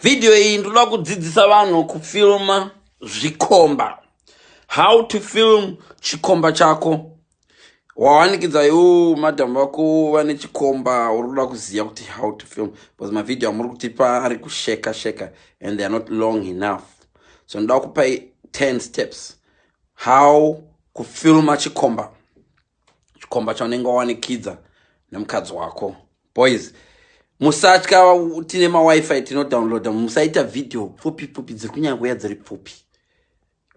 Vhidhiyo iyi ndoda kudzidzisa vanhu kufilma zvikomba. How to film chikomba chako. Wawanikidza iwo madam vako vane chikomba, uri kuda kuziva kuti how to film, because mavhidhiyo amuri kutipa ari kusheka sheka and they are not long enough. So ndoda kupai 10 steps how kufilma chikomba, chikomba chaunenge wawanikidza nemukadzi wako. Boys, musatya, tine maWiFi, tinodownloada. Musaita vhidhiyo pfupi pfupi dziri kunyanya kuuya dziri pfupi.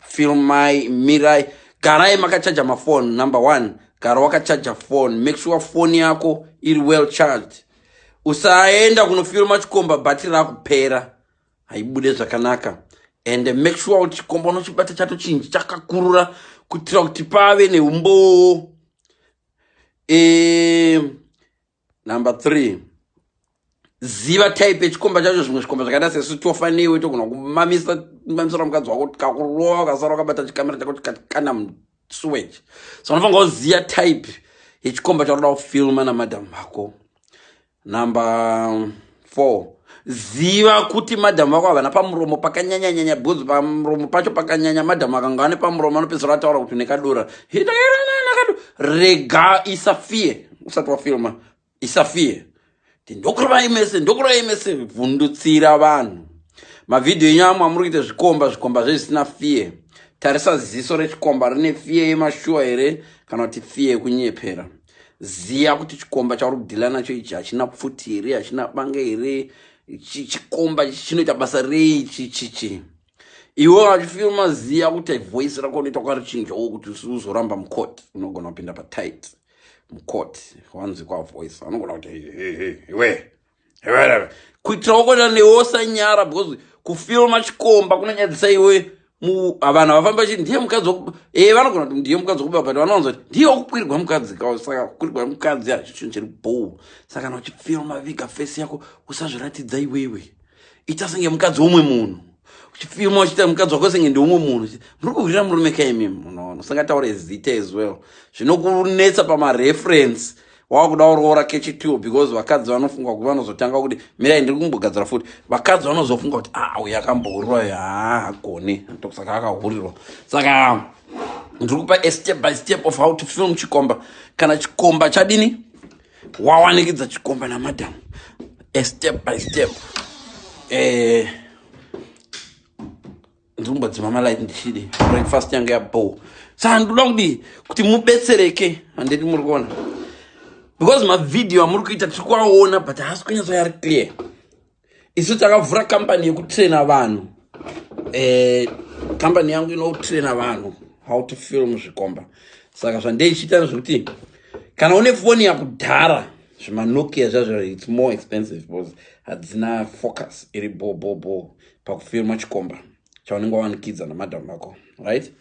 Filmai, mirai, garai makachaja mafoni. Number one, gara wakachaja phone. Make sure foni yako iri well charged. Usaenda kunofilma chikomba bhatiri rakupera, haibude zvakanaka. And make sure kuti chikomba unochibata chatochinji chakakurura kuitira kuti pave neumbowo. Number three, ziva type yechikomba chacho. Zvimwe zvikomba zvakaita sesu tofanewe togona kumamisa mamisira mukadzi wako, tikakurova ukasara wakabata chikamera chako tikati musewage. So unofanira kuziva type yechikomba chaunoda kufilma namadhamu vako. Number four, ziva kuti madhamu vako havana pamuromo pakanyanyanyanya, because pamuromo pacho pakanyanya, madhamu akanga ane pamuromo anopedzisira ataura kuti nekadura. Rega, isafie usati wafilma, isafie ndokurovai mese, ndokurovai mese. Vhundutsira vanhu. Mavhidhiyo enyu amwe amuri kuita zvikomba, zvikomba zvezvisina fear. Tarisa ziso rechikomba, rine fear yemashuwa here kana kuti fear yekunyepera? Ziya kuti chikomba chauri kudhila nacho ichi hachina pfuti here, hachina banga here? Chikomba chinoita basa rei? Chichichi iwe wachifilma, ziya kuti voice rako unoita kwarichinjawo kuti uzoramba mucourt. Unogona kupinda patight mucourt wanzikwa voice, anogona kuti iwe kuitira wakona newe usanyara, because kufilma chikomba kunonyadzisa iwe. Vanhu havafamba chiti ndiye mukadzi. E, vanogona kuti ndiye mukadzi wekuba, but vanowanza kuti ndiye wakukwirwa mukadzi. Saka kukwirwa mukadzi hachi chinhu chiri bhou. Saka kana uchifilma, viga face yako, usazviratidza iwewe. Ita senge mukadzi womwe munhu. Uchifilma uchiita mukadzi wako senge ndeumwe munhu, muri kuhwirira murume kaimimi. Unoona, usangataure zita as well, zvinokunetsa pamareference wakuda kuroora kechi2, because vakadzi vanofunga kuti vanozotanga kuti mirai, ndiri kumbogadzira futi. Vakadzi vanozofunga kuti a ah, uyu akambohurirwa, haagoni, saka akahurirwa. Saka ndiri kupa a step by step of how to film chikomba. Kana chikomba chadini, wawanikidza chikomba namadhamu, a step by step. Ndiri kumbodzima malight ndichidi breakfast yangu yabo. Saka ndoda kudi kuti mubetsereke, handiti muri kuona? Because mavhidhiyo amuri kuita tiri kuaona, but haasi kunyatso yari clear. Isu takavhura kambani yekutraina vanhu. Kambani yangu inotraina vanhu how to film zvikomba. Saka zvandeichiita ndezvekuti kana une foni yakudhara, zvimaNokia zvazvo, it's more expensive because hadzina focus iri bo bo bo pakufilma chikomba chaunenge wawanikidza namadhamu vako, right?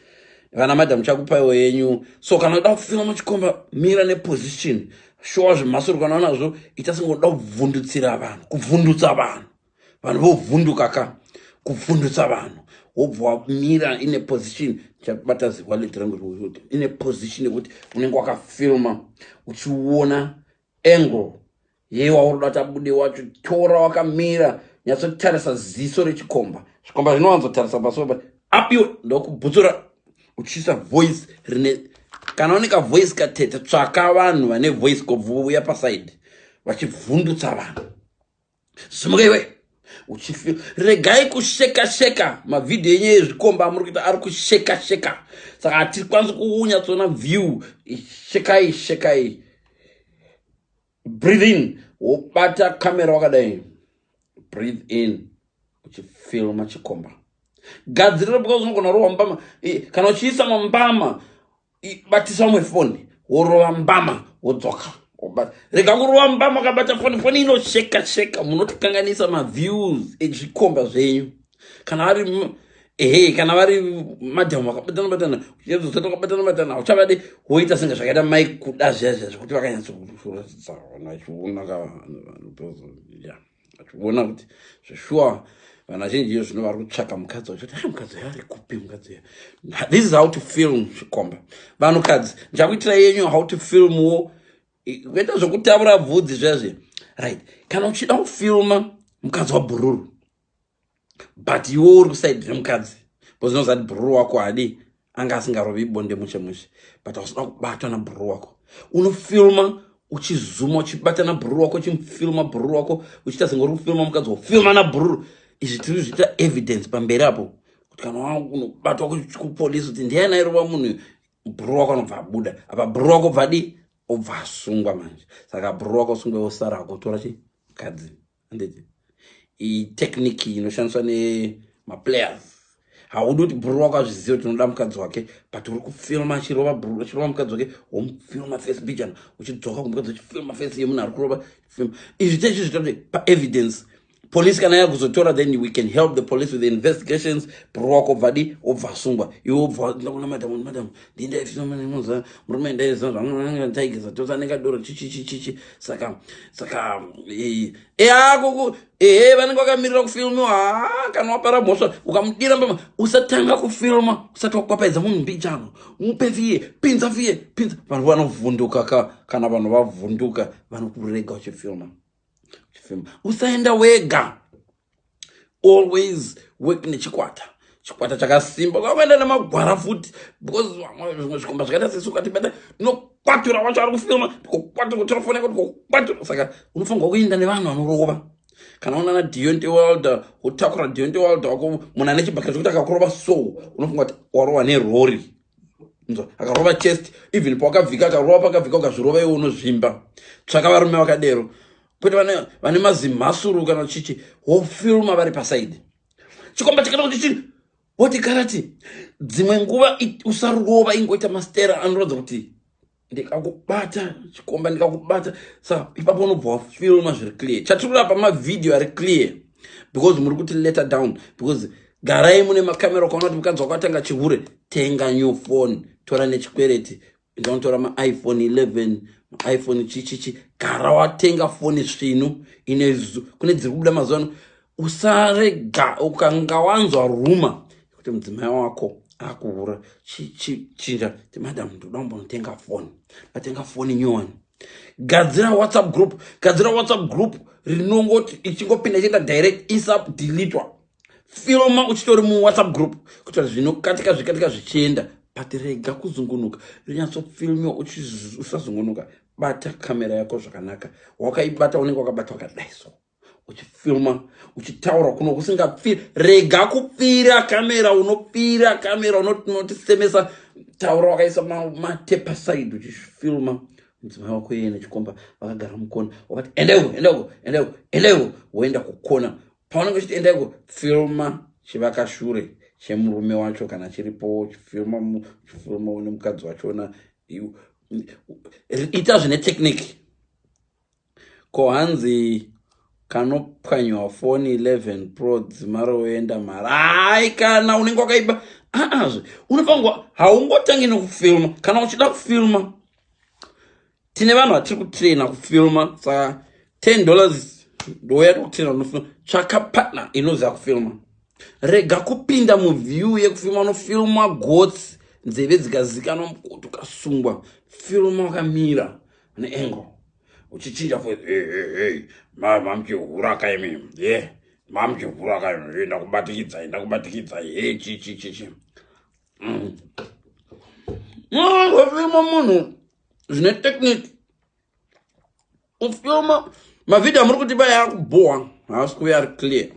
Vana madhamu, chakupaiwo yenyu. So kana uda kufilma chikomba, mira neposition, showa zvemasoro kana unazvo, ita senge uda kuvhundutsira vanhu, kuvhundutsa vanhu, vanhu vovhunduka ka, kuvhundutsa vanhu. Wobva wamira ine position, chabata ziwallet rangu, ine position yekuti unenge wakafilma uchiona angle yewauri kuda kuti abude wacho. Tora wakamira, nyatsotarisa ziso rechikomba. Zvikomba zvinowanzotarisa paso, but apiwe ndokubhutsura uchiisa voice rine, kana une kavoice katete, tsvaka vanhu vane voice kobvuuya paside vachivhundutsa vanhu. Simuka iwe, uchifi regai kusheka sheka. Mavhidhiyo enyu ezvikomba amuri kuita ari kusheka sheka, saka hatikwanisi kunyatsoona view. Shekai shekai. Breathe in, wobata kamera wakadai, breathe in uchifilma chikomba. Gadzirira, because unogona rohwa mbama. Kana uchiisa mambama, batisa umwe foni, worova mbama, wodzoka wobata. Rega kurova mbama wakabata foni, foni inosheka sheka, munotikanganisa maviews ezvikomba zvenyu. Kana vari ehe, kana vari madhamu vakabatana batana, uchizosati wakabatana batana, uchavade woita senge zvakaita mai kuda zviya zviya zvekuti vakanyatsokuratidza vachiona, vachiona kuti zveshuwa vanhu vazhinji iyo zvino vari kutsvaka mukadzi wacho kuti, ah, mukadzi uyo ari kupi, mukadzi uyo. This is how to film zvikomba. Vanhukadzi, ndichakuitira yenyu how to filmwo, kuita zvokutaura bvudzi zviya zviya, right? Kana uchida kufilma mukadzi wabhururu. But iwe uri kusaidi remukadzi because unoziva kuti bhururu wako haadi, anga asingarovi bonde mushe mushe, but ausina kubatwa nabhururu wako. Unofilma uchizuma, uchibata nabhururu wako, uchimufilma bhururu wako, uchiita senge uri kufilma mukadzi, wofilma nabhururu. Izvi tiri zviita evidence pamberi apo, kuti kana unobatwa kupolisi kuti ndiani airova munhu, bhururu wako anobva abuda apa. Bhururu wako bva di obva asungwa manje. Saka bhururu wako usungwe, wosara akutora chi mukadzi, handiti? Itechnique inoshandiswa nemaplayers. Haudi kuti bhururu wako azvizive kuti unoda mukadzi wake, but uri kufilma achirova bhururu, achirova mukadzi wake, womufilma face bijana, uchidzoka kumukadzi, uchifilma face yemunhu ari kurova. Izvi techizviita kuti paevidence, police kana yakuzotora, then we can help the police with the investigations. Bhururu wako obva di obva asungwa, iwe obva kuna madam, "Madam, ndindaifilma murume, ndaiziva zvamunotaigeza tose, anenge adoro chichichichichi." Saka eakuku ehe, vanenge vakamirira kufilmiwa. Ha, kana wapara mhosva ukamudira mbama, usatanga kufilma usati wakwapaidza munhu mbijano. Mupe fear, pinza fear, pinza. Vanhu vanovhunduka ka. Kana vanhu vavhunduka, vanokurega uchifilma, uchifilma. Usaenda wega, always work nechikwata, chikwata chakasimba. Ukakuenda nemagwara futi, because zvimwe zvikomba zvakaita sesu, ukatibata tinokwatura wacho ari kufilma, tikokwatura, kutora foni yako, tikokwatura. Saka unofanirwa kuenda nevanhu vanorova. Kana unana Deontay Wilder, wotakura Deontay Wilder wako, munhu ane chibhakera chekuti akakurova so unofunga kuti warova nerori. Akarova chest, even pawakavhika, akarova pakavhika, ukazvirova iwe unozvimba. Tsvaka varume vakadero, kwete vane mazimhasuru kana chichi. Wofilma vari pasaidi, chikomba chakada kuti chii, woti karati. Dzimwe nguva usarova, ingoita mastera anoratidza kuti ndikakubata chikomba, ndikakubata. Saka ipapo unobva wafilma zviri clear. Chatiri kurapa mavhidhiyo ari clear, because muri kuti let down, because garai mune makamera. Ukaona kuti mukadzi wako atanga chihure, tenga new phone, tora nechikwereti, ndinotora maiPhone 11, maiPhone chichichi. Gara watenga foni svinu ine kune dziri kubuda mazuva ano. Usarega ukanga wanzwa rumour kuti mudzimai wako akuhura, chinja ti, "Madam, ndoda kumbonotenga foni." Atenga foni nyowani, gadzira WhatsApp group. Gadzira WhatsApp group rinongoti ichingopinda ichienda direct, isadeletwa. Filma uchitori muWhatsApp group kuitira zvinokatika zvikatika zvichienda, but rega kuzungunuka, rinyatsofilmiwa usazungunuka. Bata kamera yako zvakanaka, wakaibata, unenge wakabata wakadai so, uchifilma uchitaura kuno kusingapfiri. Rega kupfira kamera, unopfira kamera, unotisemesa. Taura wakaisa matepa side, uchifilma mudzimai wako iye nechikomba vakagara mukona. Wakati endeko, endeko, endeko, endeko, woenda kukona. Paunenge uchiti endeko, filma chivakashure chemurume wacho kana chiripo, chifilma, chifilma une mukadzi wachona. Ita zvine technique. Ko hanzi kanopwanywa foni 11 Pro, dzima roenda mari. Hai, kana unenge wakaiba aazve, unofanirwa, haungotangi nekufilma. Kana uchida kufilma, tine vanhu vatiri kutraina kufilma. Saka $10 ndouya tokutraina unofilma. Tsvaka partner inoziva kufilma. Rega kupinda muview yekufilma. Unofilma gotsi, nzeve dzikazikanwa, mukoto ukasungwa. Filma wakamira neangle, uchichinja voice. "Hey, hey, hey, mamuchihura kaimi, ye mamuchihura kaimi, ndakubatikidzai, ndakubatikidzai, he chi chi chi chi." Wafilma munhu zvine technique, ufilma mavhidhiyo amuri kuti bai akubhowa, haasi kuuya ari clear.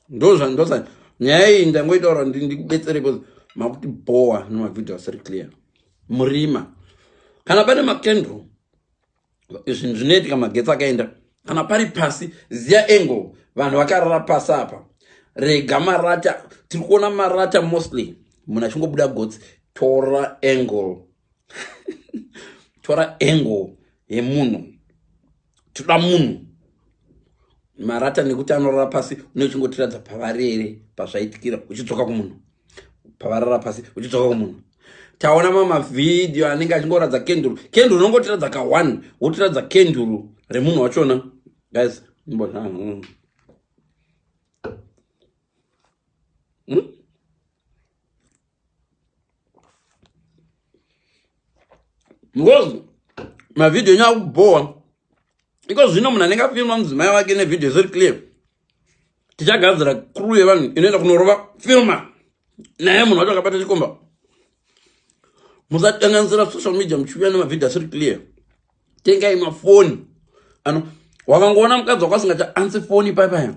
Ndozvandosa nyaya iyi ndangoitaura, ndikubetsere because makuti bhowa nemavhidhiyo asiri clear murima. Kana pane makendro, zvinhu zvinoitika, magetsi akaenda, kana pari pasi, ziya angle, vanhu vakarara pasi apa. Rega marata, tiri kuona marata mostly, munhu achingobuda gotsi. Tora angle, tora angle yemunhu, toda munhu. Marata nekuti anorara pasi, une uchingotiradza pavarere, pazvaitikira, uchidzoka kumunhu pavarara pasi, uchidzoka kumunhu. Taona mamavhidhiyo anenge achingoratidza kenduru, kenduru unongotiradza ka1, wotiradza kenduru remunhu wachona. Guys, mbona? Because mavhidhiyo enyu akubhowa iko zvino. Munhu anenge afilma mudzimai wake nevhidhiyo isiri clear. Tichagadzira crew yevanhu inoenda kunorova filma naye munhu wacho akabata chikomba. Musatanganisira social media muchiuya nemavhidhiyo asiri clear. Tengai mafoni ano. Wakangoona mukadzi wako asingacha ansi foni paipaya,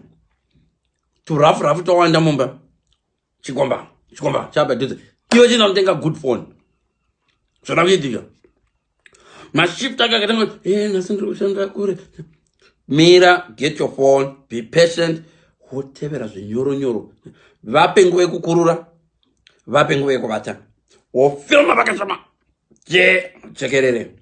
turafu rafu twawanda mumba, chikomba chikomba chapadhuze, iwe chienda kutenga good phone. Zvoda kuitika mashift ake akatanga, nhasi ndiri kushandira kure. Mira, get your phone, be patient, wotevera zvinyoronyoro. Vape nguva yekukurura, vape nguva yekuvata, wofilma vakashama je chekerere.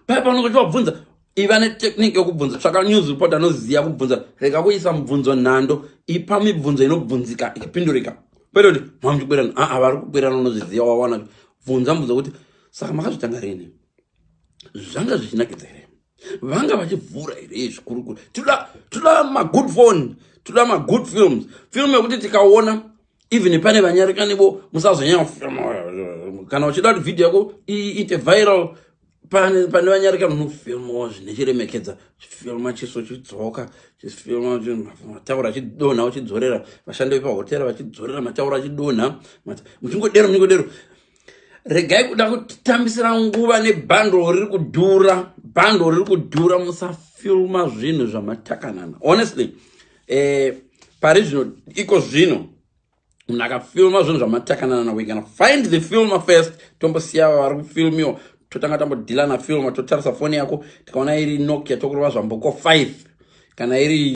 Paya paunenge uchivabvunza, iva netechnique yokubvunza. Tsvaka news report anoziva kubvunza. Rega kuisa mubvunzo nhando, ipa mibvunzo inobvunzika ichipindurika, kwete kuti mamuchikwirana. Aa, vari kukwirana unozviziva, wawana. Bvunza mubvunzo kuti, "Saka makazvitanga rini? Zvanga zvichinakidza here? Vanga vachivhura here?" Zvikurukuru toda magood phone, toda magood films, film yekuti tikaona even pane vanyarikanivo. Musazonyanya kufilma. Kana uchida kuti vhidhiyo yako iite viral pane vanyarikani, unofilmawo zvine chiremekedza. Chifilma chiso chidzoka, chifilma matauro achidonha, uchidzorera vashandi vepahotera vachidzorera matauro achidonha, muchingodero muchingodero. Regai kuda kutambisira nguva nebhandoro riri kudhura, bhandoro riri kudhura. Musafilma zvinhu zvamatakanana. Honestly, pari zvino, iko zvino, munhu akafilma zvinhu zvamatakanana, we gonna find the filmer first. Tombosiya vari kufilmiwa, totanga tambodhila nafilma, totarisa foni yako. Tikaona iri Nokia, tokurova zvamboko 5. Kana iri